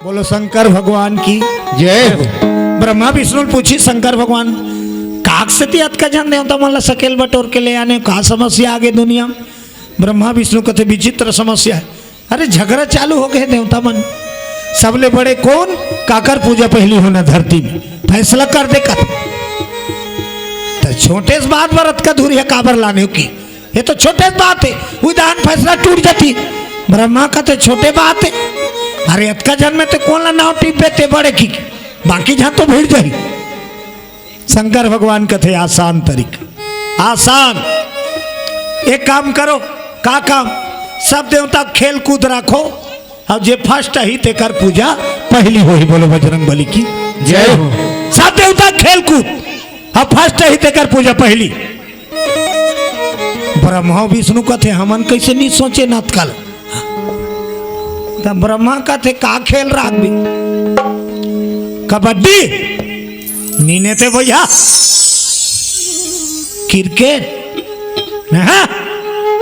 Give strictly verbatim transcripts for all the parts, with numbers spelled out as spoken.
बोलो शंकर भगवान की। जय हो। ब्रह्मा विष्णु पूछी शंकर भगवान, काक से ती अतका झन देवता मन ला सकेल बटोर के ले आने, का समस्या आगे दुनिया में? ब्रह्मा विष्णु कथे, विचित्र समस्या है। अरे, झगड़ा चालू हो गए देवता मन, सबले बड़े कौन, काकर पूजा पहली होना धरती में, फैसला कर दे कथे। तो छोटे से बात बर अतका दूरिहा काबर लाने हो की? ये तो छोटे बात है, उदाहरण फैसला टूट जाती। ब्रह्मा कथे छोटे बात है, अरे अतका झन में ते कोन ला नाव टिपबे ते बड़े की, बाकी झन तो भिड़ जाही। शंकर भगवान कथे आसान तरीका, आसान। एक काम करो, का काम? सब देवता खेल कूद रखो, और जे फर्स्ट ही तेकर पूजा पहली होही। बोलो बजरंग बली की जय हो। सब देवता खेल कूद, और फर्स्ट ही तेकर पूजा पहली। ब्रह्मा विष्णु कथे, हमन कैसे नहीं सोचे नातकल। तब ब्रह्मा कथे, का खेल राखबी? कबड्डी? नीने ते भैया। क्रिकेट? हाँ?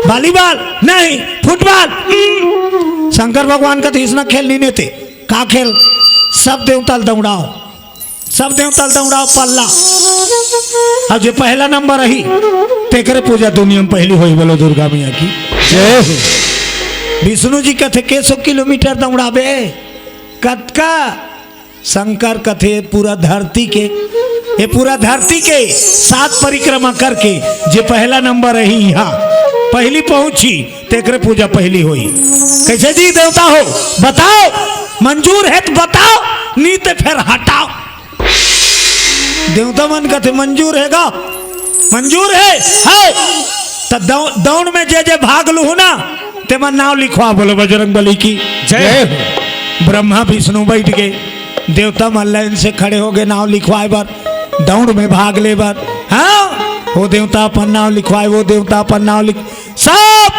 वॉलीबॉल? नहीं। फुटबॉल? हम्म। शंकर भगवान कथे, इसना खेल नीने ते। का खेल? सब देवता ल दौड़ाओ, सब देवता ल दौड़ाओ पल्ला। अब जे पहला नंबर रही, तेकरे पूजा दुनिया में पहली होई। बोलो दुर्गा मैया की जय हो। विष्णु जी कथे, के सौ किलोमीटर दौड़ाबे? कतका? शंकर कथे, पूरा धरती के, ये पूरा धरती के सात परिक्रमा करके जे पहला नंबर रही, यहाँ पहली पहुंची, तेकरे पूजा पहली होई। कैसे जी देवता हो, बताओ, मंजूर है तो बताओ, नहीं तो फिर हटाओ। देवता मन कथे, मंजूर है गा, मंजूर है, है। तो दौ-, दौड़ में जे जे भाग लुहू ना, ते मन नाव लिखवा। बोलो बजरंग बली की जय। जय हो। ब्रह्मा विष्णु बैठ गए, देवता मन लाइन से खड़े हो गए नाव लिखवाए बर, दौड़ में भाग ले बर। हाँ, वो देवता अपन नाव लिखवाए, वो देवता अपन नाव लिख, सब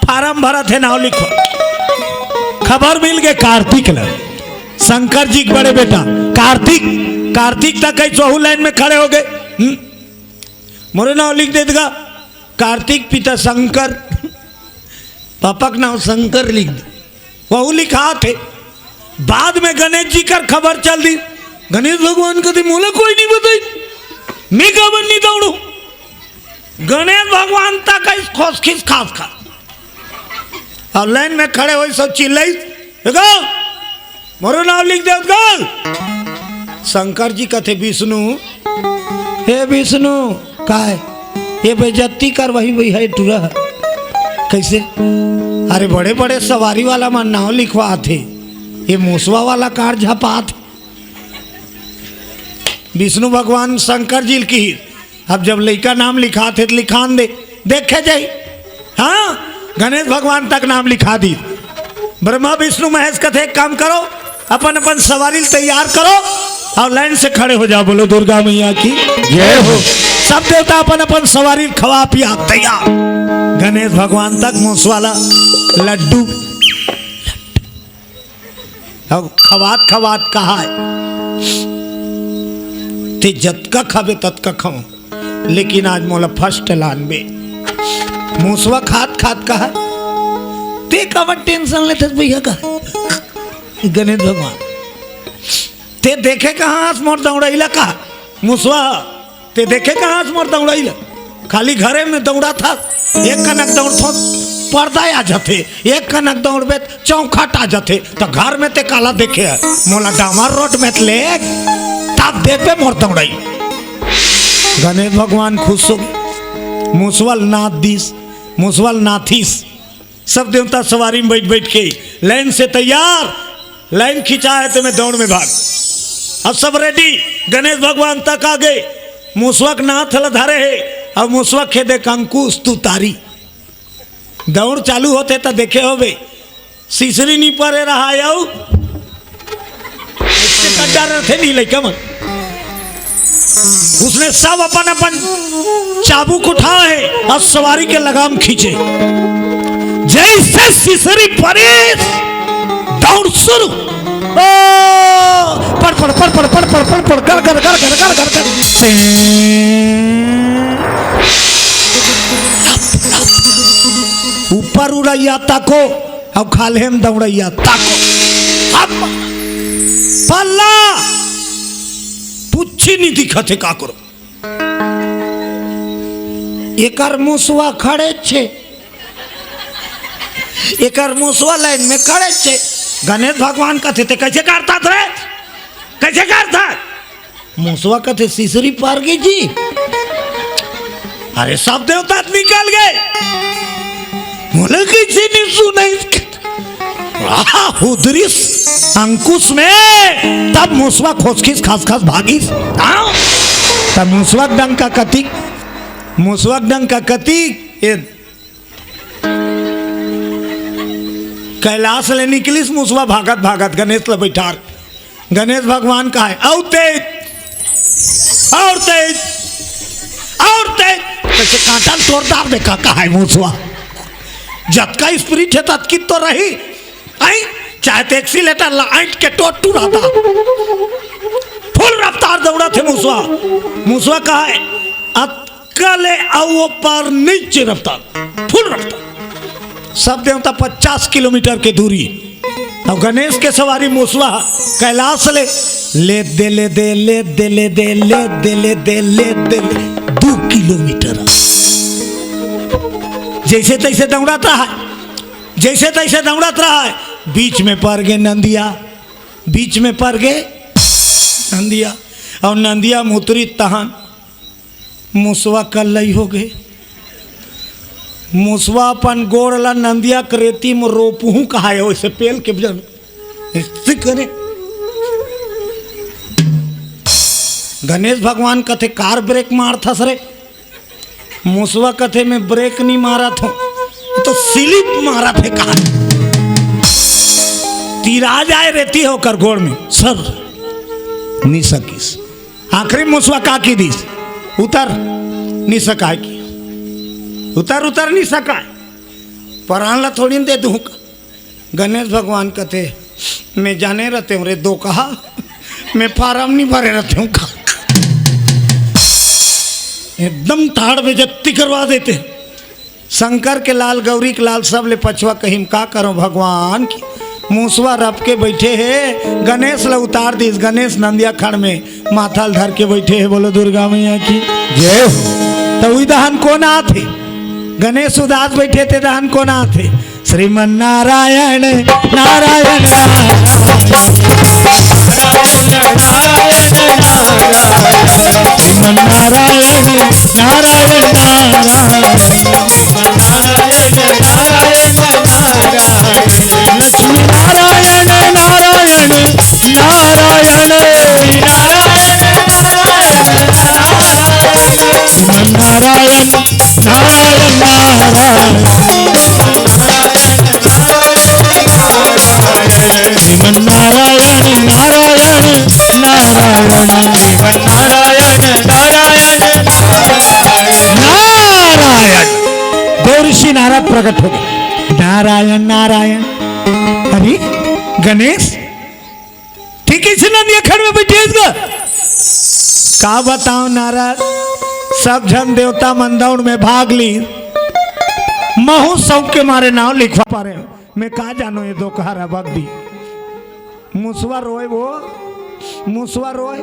फार्म भरत है, नाव लिखवा। खबर मिल गए कार्तिक ला, शंकर जी के बड़े बेटा कार्तिक। कार्तिक तक कई सोहू लाइन में खड़े हो गए। हम्म? मोरे नाव लिख देत गा, कार्तिक पिता शंकर, पापा के नाव शंकर लिख दे। वहू लिखा थे। बाद में गणेश जी कर खबर चल दी, गणेश भगवान कथे, मोला कोई नहीं बताई, मैं काबर नहीं दौड़ू। गणेश भगवान तक इस खोस खिस खास खा, और लाइन में खड़े हुई सब चिल्लाई, देखो, मोरो नाव लिख दे उतका। शंकर जी कथे, विष्णु, हे विष्णु, काय? ये बेइज्जती कर वही वही है टूरा। कैसे? अरे बड़े बड़े सवारी वाला मन नाव लिखवा थे, ये मूसवा वाला कार झपा थे। विष्णु भगवान शंकर जी की, अब जब लइका नाम लिखा थे तो लिखान दे, देखे जाई। हाँ, गणेश भगवान तक नाम लिखा दी। ब्रह्मा विष्णु महेश कथे, एक काम करो, अपन अपन सवारी तैयार करो और लाइन से खड़े हो जाओ। बोलो दुर्गा मैया की जय हो। सब देवता अपन अपन सवारी खवा पिया तैयार। गणेश भगवान तक मोसवाला लड्डू, अब खवात खवात कहा है, ते जतका खाबे ततका खाऊं, लेकिन आज मोला फर्स्ट लानबे। मूसवा खात खात कहा, ते काबर टेंशन लेथस भैया का? गणेश भगवान, ते देखे कहाँ हस मोर दौड़ैला का? मूसवा, ते देखे कहाँ हस मोर दौड़ैला? खाली घरे में दौड़ाथस, एक कनक दौड़थस, पर्दा आ जाथे, एक कनक दौड़बे त चौखट आ जाथे, त घर में ते काला देखे है? मोला डामर रोड में ले, तब देबे मोर दौड़ाई। गणेश भगवान खुश हो गए, मूसवा ल नाथ दिस, मूसवा ल नाथिस। सब देवता सवारी में बैठ बैठ के लाइन से तैयार, लाइन खिंचा है तो मैं दौड़ में भाग। अब सब रेडी, गणेश भगवान तक आ गए। मूसवा के नाथ ल धरे है, अब मूसवा खेदे कंकुश तू तारी। दौड़ चालू होथे त देखे होबे, सिसरी नी परे रहा आऊ कड्डा रथे नी लइका मन। उसने सब अपन अपन चाबुक उठाए और सवारी के लगाम खींचे। जैसे सिसरी परे, दौड़ शुरू। ओ, पड़, पड़, पड़, पड़, पड़, पड़, पड़, पड़, गर, गर, गर, गर, गर, गर, गर। ऊपर उड़ैया ताको, अब खाल्हे में दौड़ैया ताको। अब पल्ला पुच्छी नहीं दिखत हे, का करो? एकर मुसवा खड़े छे, एकर मुसवा लाइन में खड़े छे। गणेश भगवान कथे, "ते कैसे करता रे? कैसे करता?" मुसवा कथे, "सिसरी पार गई जी।" अरे, सब देवता निकल गए, बोले, "कैसे नहीं सुना इसके?" आहा, हुदरी अंकुश में तब मुसवा खोसखिस खसखस भागिस। हाँ? तब मुसवा डंका कतिक, मुसवा डंका कतिक, ये कैलाश ले निकलिस मुसवा भागत भागत गणेश ल बैठार। गणेश भगवान कहे, "अउ तेज, अउ तेज, अउ तेज।" कैसे कांटा ल तोड़ डार दे का, कहे मुसवा। जतका स्प्रिट हे ततकी तो रही। आई, चाहे तो एक्सीलेटर ला ऐंठ के टोट टुराता। फुल रफ्तार दौड़त हे मुसवा। मुसवा कहे, "अतका ले अउ ओ पार नीचे रफ्तार, फुल रफ्तार।" सब देवता पचास किलोमीटर के दूरी। अब गणेश के सवारी मुसवा कैलाश ले, ले दे, ले दे, ले दे, ले दे, ले दे, ले दे, ले दे, दू किलोमीटर। जैसे तैसे दौड़त रहा, जैसे तैसे दौड़त रहा, बीच में पड़ गए नंदिया, बीच में पड़ गए नंदिया, अउ नंदिया म उतरी तहन मुसवा कल्लई हो गए। मुसवा अपन गोड़ ला नंदिया के रेती म रोपहूं कहाए, वैसे पेल के जन ऐसे करे। गणेश भगवान कथे, "कार ब्रेक मारथस रे?" मुसवा कथे, "मैं ब्रेक नहीं मारत हूं, ये तो स्लिप मारत हे कार।" तीरा जाए रेती हे ओकर गोड़ में, सर, नहीं सकिस। आखिरी मुसवा का की दिस, "उतर, नहीं सकाय की, उतर, उतर, नहीं सकाय, परान ला थोड़ी न दे दूं।" गणेश भगवान कथे, "मैं जाने रहते हूं रे दो कहा, मैं फार्म नहीं भरे रहते हूं का।" एकदम ठाड़ बेजत्ती करवा देते। शंकर के लाल, गौरी के लाल, सब ले पछवा कहिम का करो भगवान की। मुसवा रप के बैठे हे, गणेश ला उतार दिस, गणेश नंदिया खड़ में माथा ल धर के बैठे हे। बोलो दुर्गा मैया की जय हो। तो उई दहन कोन आथे? गणेश उदास बैठे ते दहन कोन आथे? श्रीमन नारायण, नारायण, नारायण। श्रीमन नारायण, नारायण, नारायण। लक्ष्मी नारायण, नारायण, नारायण। श्रीमन नारायण, नारायण, नारायण। श्रीमन नारायण, नारायण, नारायण। श्रीमन नारायण, नारायण, नारायण। नारायण। देव ऋषि नारद प्रकट हो गए। नारायण, नारायण। अरे गणेश, ठीक है, इसी नंदिया खड़ में बैठे इसका। का बताओ नारद, सब झन देवता मन दौड़ में भाग ली, महू शौक के मारे नाव लिखवा पा रहे हो। मैं का जानो ये दो कहारा बगदी। मुसवा रोए वो, मुसवा रोए,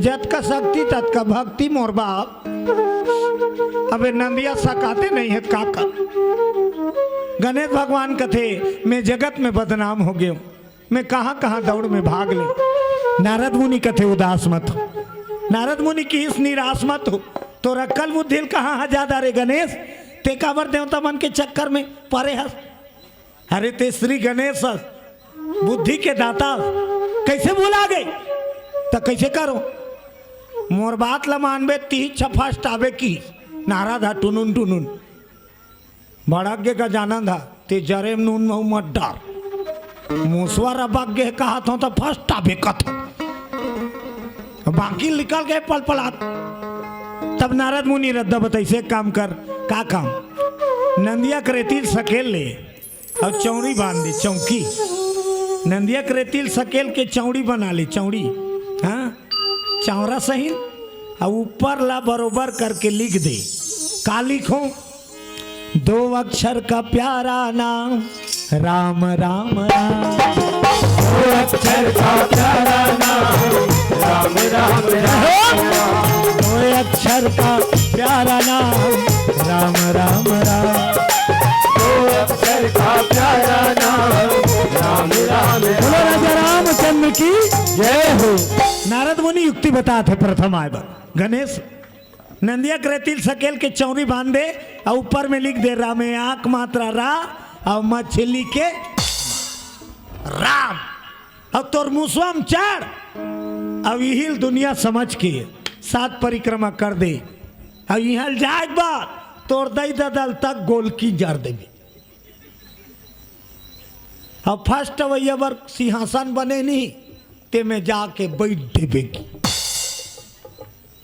जतका शक्ति ततका भक्ति मोर बाप। अबे नंदिया सकाते नहीं है काका। गणेश भगवान कथे, "मैं जगत में बदनाम हो गयो, मैं कहाँ कहाँ दौड़ में भाग ले।" नारद मुनि कथे, "उदास मत हो।" नारद मुनि किहिस, "निराश मत हो।" तोर अक्कल बुद्धि ल कहाँ ह जादा रे गणेश? ते काबर देवता मन के चक्कर में परे हस? अरे ते श्री गणेश हस, बुद्धि के दाता, कैसे भुला गए? त कैसे करो? मोर बात ल मानबे, तीही छफास्ट आबे की नारा धा टुनुन टुनुन। भड़क गे गजानन धा, ते जरे म नून महू मत डार। मुसवा रबक गे कहात हों त फस्ट आबे कथों। बाकी निकल गए पलपलात। तब नारद मुनि रद्दा बताइस, एक काम कर, का काम? नंदिया के रेती ल सकेल ले, अउ चौड़ी बांध दे, चौकी। नंदिया के रेती ल सकेल के चौड़ी बना ले, चौड़ी। हाँ, चौरा सही। अउ ऊपर ला बरोबर करके लिख दे। का लिखों? दो अक्षर का प्यारा नाम, राम, राम, राम। दो अक्षर का प्यारा दो अक्षर का प्यारा नाम राम राम राम। दो अक्षर का प्यारा नाम राम राम राम। बोलो राजा रामचंद्र की जय हो। नारद मुनि युक्ति बताथे, प्रथम आय बर गणेश नंदिया के रेतिल सकेल के चौरी बांध दे अउ ऊपर में लिख दे रामे, आंख मात्रा रा अउ मछली के राम। अब तोर मुसवा म चढ़, अब इहिल दुनिया समझ के सात परिक्रमा कर दे। अब इहां ले जाए के बाद तोर दई ददा ल तक गोलकी जर देबे। अब फर्स्ट अवइया बर सिंहासन बने नहीं, ते में जाके बैठ देबे की।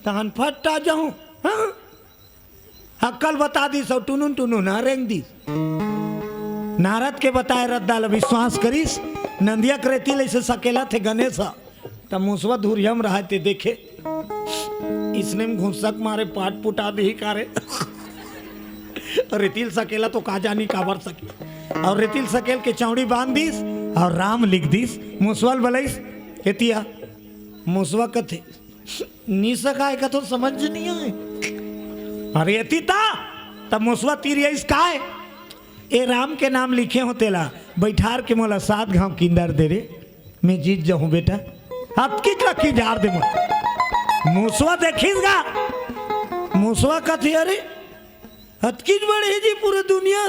तहन फट आ जाऊं, हाँ? अक्कल बता दिस अउ टुनुन टुनुन ह रेंग दिस। नारद के बताए रद्दा ल विश्वास करिस। नंदिया के रेतिल अइसे सकेलथे गणेश ह, त मुसवा धुरिया म रहय ते देखे, इसने म घुसक मारे पाट पुटा दिही का रे। रेतिल सकेला तो का जानी काबर सके। अउ रेतिल सकेल के चौड़ी बांध दिस अउ राम लिख दिस। मुसवा ल बलइस, एतिया। मुसवा कथे, नी सकाय का तो समझ नहीं आए। अरे एती ता, तब मुसवा तीर अइस काय? ए राम के नाम लिखे हो तेला, बइठार के मोला सात घांव किंदर दे रे, मैं जीत जाहूं बेटा। अतकी का किंजार दे मोला। मुसवा देखिस गा, मुसवा कथे, अरे अतकीच बड़े जी पूरा दुनिया।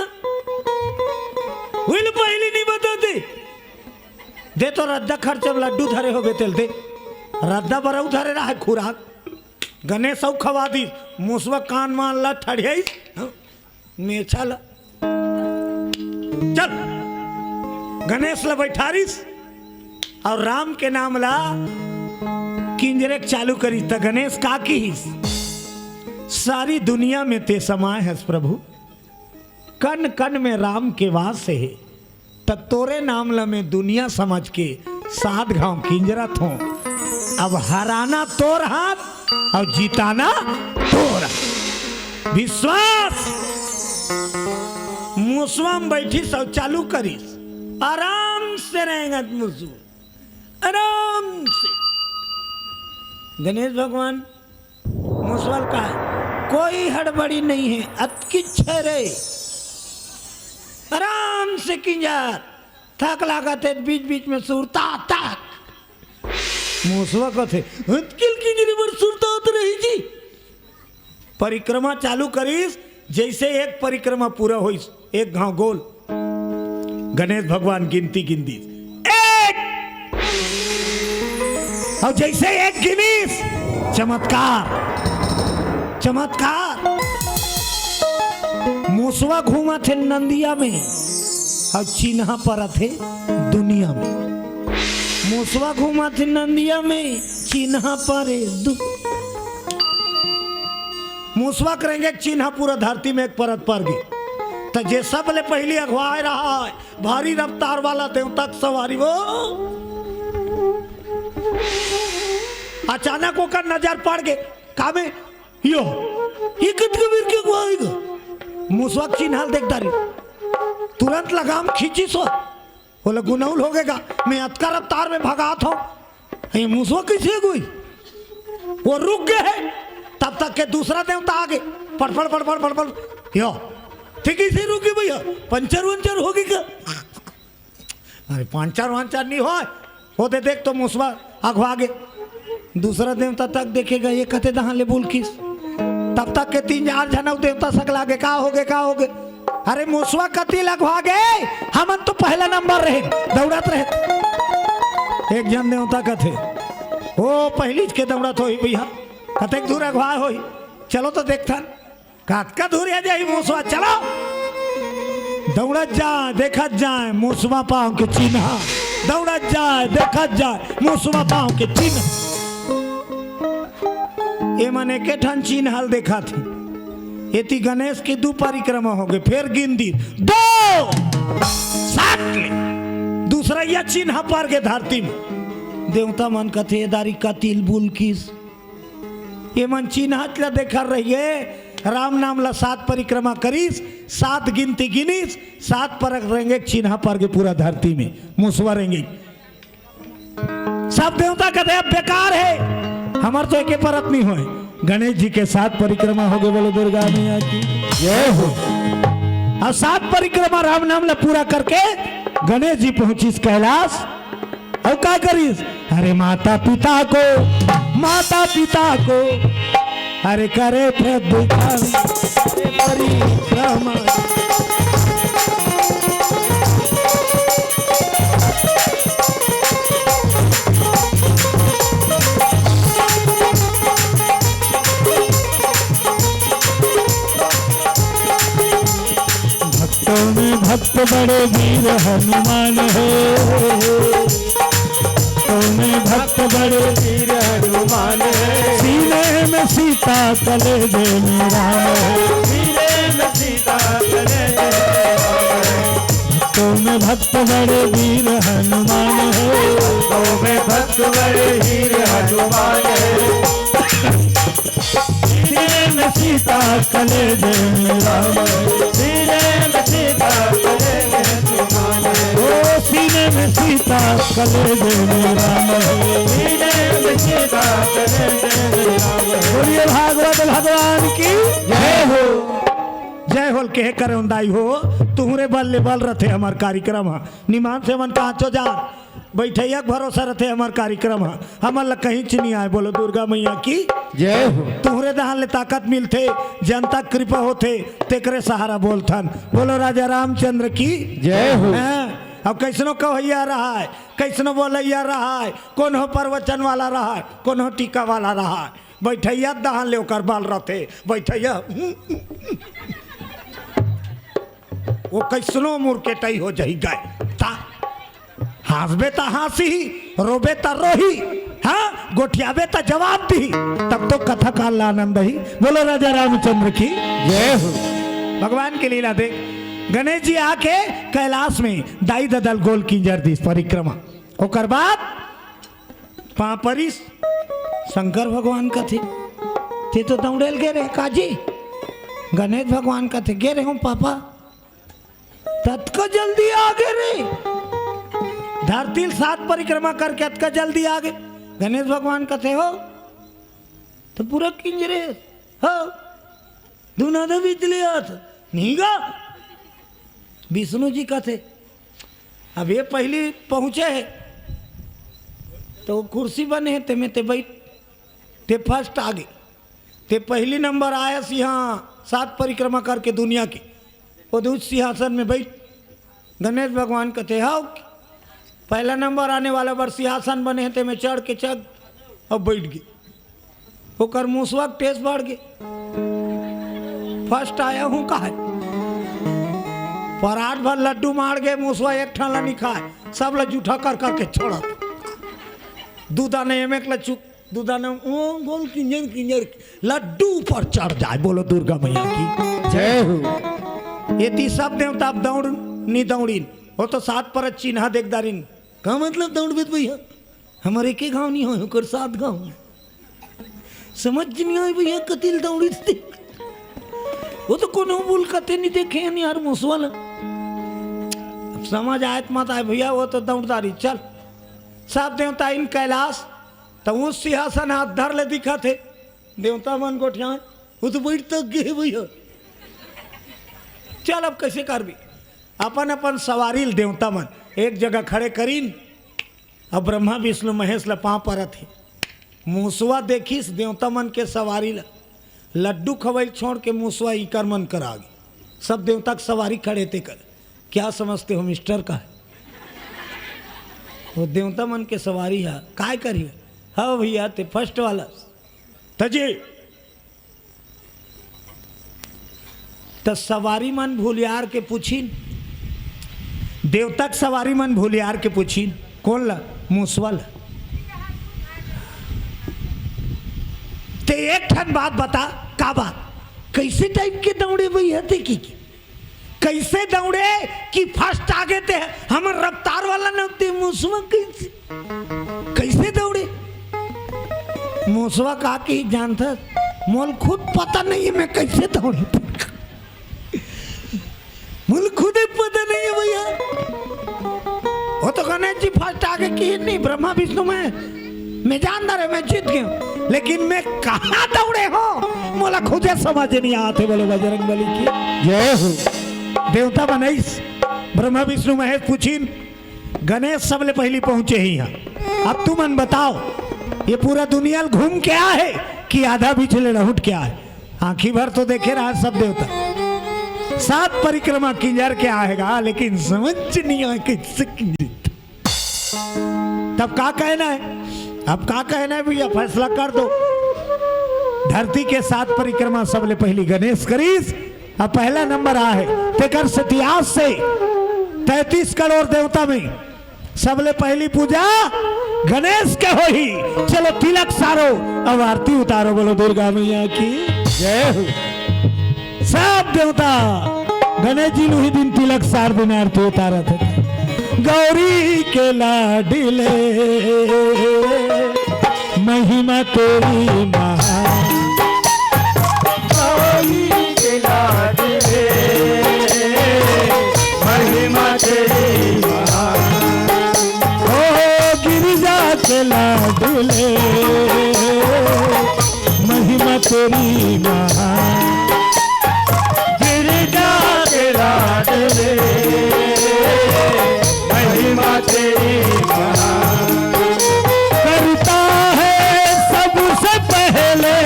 हुइल पहली नहीं बताते। दे तो रद्दा खर्च में लड्डू धरे होबे तेल दे। रद्दा बरऊ धरे रहा है खुराक। गणेश अउ खवा दी। मुसवा कान मान ला ठड़ियाई। हाँ? मेछा ला। चल। गणेश ला बैठारिस। अउ राम के नाम ला किंजरे के चालू करिस। त गणेश का किहिस? सारी दुनिया में ते समाय हस प्रभु। कन कन में राम के वास हे, त तोरे नाम ल मैं दुनिया समझ के सात घांव किंजरत हों। अब हराना तोर हाथ अउ जिताना तोर। विश्वास। मुसवा म बइठिस अउ चालू करिस। आराम से रेंगत मुसवा, आराम से। गणेश भगवान मुसवा ल कहे, कोई हड़बड़ी नहीं है, अतकिच हे रे, आराम से किंजर, थक लागत हे, बीच बीच में सुरता तक। मुसवा कथे, अतकिल किंजरे बर सुरतात रही जी। परिक्रमा चालू करिस, जइसे एक परिक्रमा पूरा होइस, एक घांव गोल। गणेश भगवान गिनती गिन दिस, एक। अउ जइसे एक गिनिस, चमत्कार, चमत्कार। मुसवा घूमत हे नंदिया में, अउ चिन्हा परत हे दुनिया में। मुसवा घूमत हे नंदिया में, चिन्हा परे दु-, मुसवा के रेंगे के चिन्हा पूरा धरती में एक परत पर गे। त जे सबले पहिली अगुवाए रहा है, भारी रफ्तार वाला देवता के सवारी वो। अचानक ओकर नजर पड़ गे, का में यो, ये कतका बेर के अगुवाए गा? मुसवा के चिन्हा ल देख डारिस, तुरंत लगाम खींचिस हो। ओला गुनउल हो गे गा, मैं अतका रफ्तार में भगात हों, ये मुसवा कइसे अगुवाइस? वो रुक गे हे, तब तक के दूसरा देवता आ गे, पड़पड़ पड़पड़ पड़पड़। यो, ठीक हे, कइसे रुक गे भइया, पंचर वंचर हो गे का? अरे पंचर वंचर नहीं होय, वो दे देख तो मुसवा अगुवा गे। दूसरा देवता तक देखे गा, ये कते दहां ले बुलकिस। तब तक के तीन चार झन अउ देवता सकला गे, का हो गे, का हो गे? अरे मुसवा कति लगवा गे, हमन तो पहला नंबर रहे, दौड़त रहे। एक झन देवता कथे, ओ पहिलीच के दौड़त होही भइया, कतेक दूर अगवा होही, चलो तो देखथन। कतका दूर हे जाही मुसवा, चलो। दौड़त जाय, देखत जाय, मुसवा पांव के चिन्हा। दौड़त जाय, देखत जाय, मुसवा पांव के चिन्हा। एमन एके ठन चिन्हा ल देखत हे। एती गणेश के दू परिक्रमा हो गे, फेर गिन दिस, दो, सात ले। दूसरइया चिन्हा पर गे धरती में। देवता मन कथे, ए दारी कति ल बुलकिस। एमन चिन्हत ल देखत रहिगे, राम नाम ल सात परिक्रमा करिस, सात गिनती गिनिस, सात परत रेंगे के चिन्हा पर गे पूरा धरती में, मुसवा रेंगे। सब देवता कथे, अब बेकार हे, हमर तो एके परत नहीं होय। गणेश जी के सात परिक्रमा हो गए, बोलो दुर्गा मैया की जय हो। और सात परिक्रमा राम नाम ला पूरा करके गणेश जी पहुंचिस कैलाश। और का करिस? अरे माता पिता को, माता पिता को, अरे करे प्रदक्षिण, अरे परिक्रमा। भक्तों में भक्त बड़े वीर हनुमान है। भक्तों में भक्त बड़े वीर हनुमान है। सीने में सीता, कलेजे में राम है। सीने में सीता, कलेजे में राम है। भक्तों में भक्त बड़े वीर हनुमान है। भक्तों में भक्त बड़े वीर हनुमान है। सीने में सीता, कलेजे में राम। सीने में सीता, कलेजे में राम। ओ सीने में सीता, कलेजे में राम। सीने में सीता, कलेजे में राम। बोलिए भागवत भगवान की जय हो। जय होल कहे करे उंदाई हो। तुहरे बल ले बल रथे हमर कार्यक्रम ह। निमान सेवन का आचो जा। बैठैया के भरोसा रथे हमर कार्यक्रम ह, हमन ल कहीं च नहीं आए। बोलो दुर्गा मैया की जय हो। तुहरे दहान ले ताकत मिलथे, जनता के कृपा होथे, तेकरे सहारा बोलथन। बोलो राजा रामचंद्र की जय हो। हाँ, अब कैसनो कहैया रहा है, कैसनो बोलैया रहा है, कोनो प्रवचन वाला रहा है, कोनो टीका वाला रहा है, बैठैया दहान ले ओकर बल रथे। बैठैया वो कैसनो मुरकेटई हो जाही गाय। ता हाँसबे त हाँसही, रोबे त रोही, हाँ, गोठियाबे त जवाब दिही, तब तो कथा काल ला आनंद ही। बोलो राजा रामचंद्र की जय हो। भगवान के लीला देख, गणेश जी आके कैलाश में दाई ददा ल गोल किंजर दिस परिक्रमा। ओकर बाद पाँव परिस। शंकर भगवान कथे, "ते तो दौड़े ल गे रहे काजी?" गणेश भगवान कथे, "गे रहे हूँ पापा।" ततका जल्दी आ गे रे, धरती ल सात परिक्रमा करके अतका जल्दी आ गे। गणेश भगवान कथे, "हो तो पूरा किंजरे हो, दुना दे बिजली आत नहीं गा।" विष्णु जी कथे, "अब ये पहली पहुँचे है तो कुर्सी बने है, ते में ते बैठ, ते फर्स्ट आ गे, ते पहली नंबर आयस यहाँ सात परिक्रमा करके दुनिया के, वो दूज सिंहासन में बैठ।" गणेश भगवान कथे, "हाव, पहला नंबर आने वाला बर सिंहासन बने है, ते में चढ़ के चढ़, अब बैठ गे।" ओकर मुसवा के टेस्ट बढ़ गे, फर्स्ट आया हूँ कहे। परात भर लड्डू मार गे, मुसवा एक ठन ला नहीं खाए, सब ला जूठा कर करके छोड़त। दू दाने एमे के ला चुक, दू दाने ओ गोल किंजर किंजर लड्डू ऊपर चढ़ जाए। बोलो दुर्गा मैया की जय हो। एती सब देवता अब दौड़ नी दौड़िन, वो तो सात परत चिन्हा देख डारिन। का मतलब दौड़बे त भैया, हमर एके घाव नहीं होय, ओकर सात घाव। समझ नहीं आए भैया, कतिल दौड़ी थी। वो तो कोनो बुल कते नहीं देखे हैं यार, मुसवा ल। अब समझ आयत मत आए भैया, वो तो दौड़दारी। चल, सब देवता इन कैलाश, तो उस सिंहासन हाथ धर ले दिखा थे। देवता मन गोठियाए, वो तो बैठ तक गए भैया। चल, अब कैसे करबी? अपन अपन सवारी ल देवता मन एक जगह खड़े करीन। अब ब्रह्मा विष्णु महेश ल पाँव परत हे। मूसवा देखिस देवता मन के सवारी ल, लड्डू खवई ल छोड़ के मूसवा इकर मन कर आ गे। सब देवता के सवारी खड़े ते कर, "क्या समझते हो मिस्टर?" का है वो देवता मन के सवारी है, "काय करिए?" "हाँ भैया, ते फर्स्ट वाला।" "तजे त सवारी मन भूलियार के पूछिन, देवता के सवारी मन भूलियार के पूछिन, "कोन ला?" "मूसवा ला।" "ते एक ठन बात बता।" "का बात?" "कैसे टाइप के दौड़े भैया ते की, की? कैसे दौड़े कि फर्स्ट आगे ते हमर रफ्तार वाला न ते मूसवा कैसे?" "कैसे दौड़े?" मूसवा का की जानथस, "मोल खुद पता नहीं है मैं कैसे दौड़े, मोल खुदे पता नहीं है भैया।" वो तो गणेश जी फर्स्ट आगे की नहीं, ब्रह्मा विष्णु में मैं जानदार हँव, मैं जीत गेंव, लेकिन मैं कहाँ दौड़े हँव, मोला खुदे समझ नइ आत हे। बोलो बजरंग बली की जय हो। देवता मन आइस, ब्रह्मा विष्णु महेश पूछिन, गणेश सबले पहिली पहुँचे हे इहाँ। अब तुमन बताओ, ये पूरा दुनिया ल घूम के आए हे कि आधा बीच ले लहुट के आए हे? आँखी भर तो देखे रहा सब देवता। सात परिक्रमा किंजर के आए हे गा, लेकिन समझ नइ आए कइसे किंजरित। तब का कहना हे? अब का कहना हे भैया, फैसला कर दो। धरती के सात परिक्रमा सबले पहिली गणेश करिस, अब पहला नंबर आए हे। तेकर सेती आज से तैंतीस करोड़ देवता में सबले पहिली पूजा गणेश के होही। चलो तिलक सारो, अब आरती उतारो, बोलो दुर्गा मैया की जय हो। सब देवता गणेश जी ल उही दिन तिलक सार दिन आरती उतारत हे। गौरी के लाडले महिमा तेरी महान। गौरी के लाडले महिमा तेरी महान। ओ गिरिजा के लाडले महिमा तेरी महान। गिरिजा के लाडले महिमा तेरी महान। करता है सबसे पहले,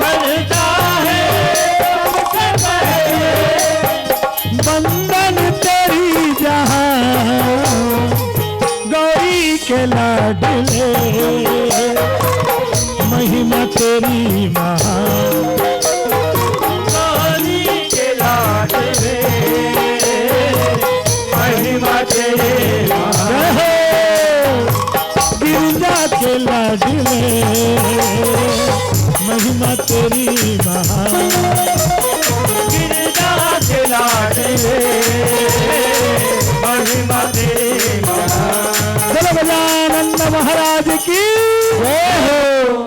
करता है सबसे पहले वंदन तेरी जहाँ। गौरी के लाडले महिमा तेरी महान। गौरी के लाडले महिमा तेरी महान। गिरजा के लाडले महिमा तेरी महान। गिरजा के लाडले महिमा तेरी महान। बोलो गजानंद महाराज की जय हो।